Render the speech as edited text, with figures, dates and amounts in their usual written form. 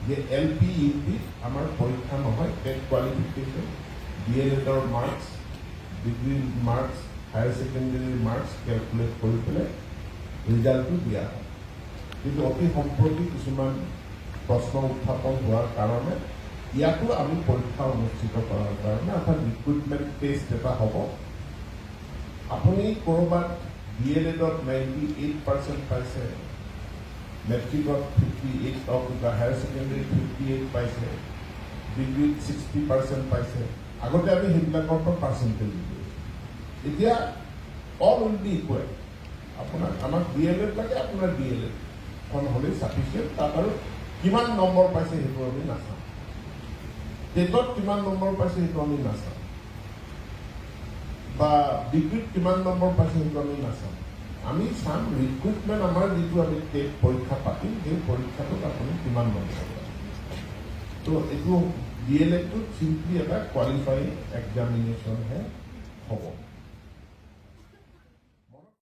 যে L P, U পিত আমাৰ পৰীক্ষা নহয়। টেট কোৱালিফিকেশ্যন, ডি এল এডৰ মাৰ্কছ, ডিগ্ৰীৰ মাৰ্কছ, হায়াৰ ছেকেণ্ডেৰীৰ মাৰ্কছ কেলকুলেট কৰি পেলাই ৰিজাল্টটো দিয়া হয়। কিন্তু অতি সম্প্ৰতি কিছুমান প্ৰশ্ন উত্থাপন হোৱাৰ কাৰণে ইয়াতো আমি পৰীক্ষা অনুষ্ঠিত কৰাৰ কাৰণে, অৰ্থাৎ ৰিক্ৰুটমেণ্ট টেষ্ট এটা হ'ব। আপুনি ক'ৰবাত ডি এল এডত 98% পাইছে, মেট্ৰিকত 58, হায়াৰ ছেকেণ্ডেৰীত 58 পাইছে, ডিগ্ৰীত 60% পাইছে। আগতে আমি সেইবিলাকৰ পৰা পাৰ্চেণ্টেজ দিওঁ। এতিয়া all will be equal. আপোনাক, আমাক ডি এল এড লাগে, আপোনাৰ ডি এল এডখন হ'লেই চাফিচিয়েণ্ট। তাত আৰু কিমান নম্বৰ পাইছে সেইটো আমি নাচাওঁ। টেটত কিমান নম্বৰ পাইছে সেইটো আমি নাচাওঁ বা ডিগ্ৰীত কিমান নম্বৰ পাইছে সেইটো আমি নাচাওঁ। আমি চাম ৰিক্ৰুটমেণ্ট, আমাৰ যিটো আমি টেট পৰীক্ষা পাতিম, সেই পৰীক্ষাটোত আপুনি কিমান নম্বৰ পাইছে। ত' এইটো ডি এল এডটোত চিম্পলি এটা কোৱালিফাইং এক্সামিনেশ্যনহে।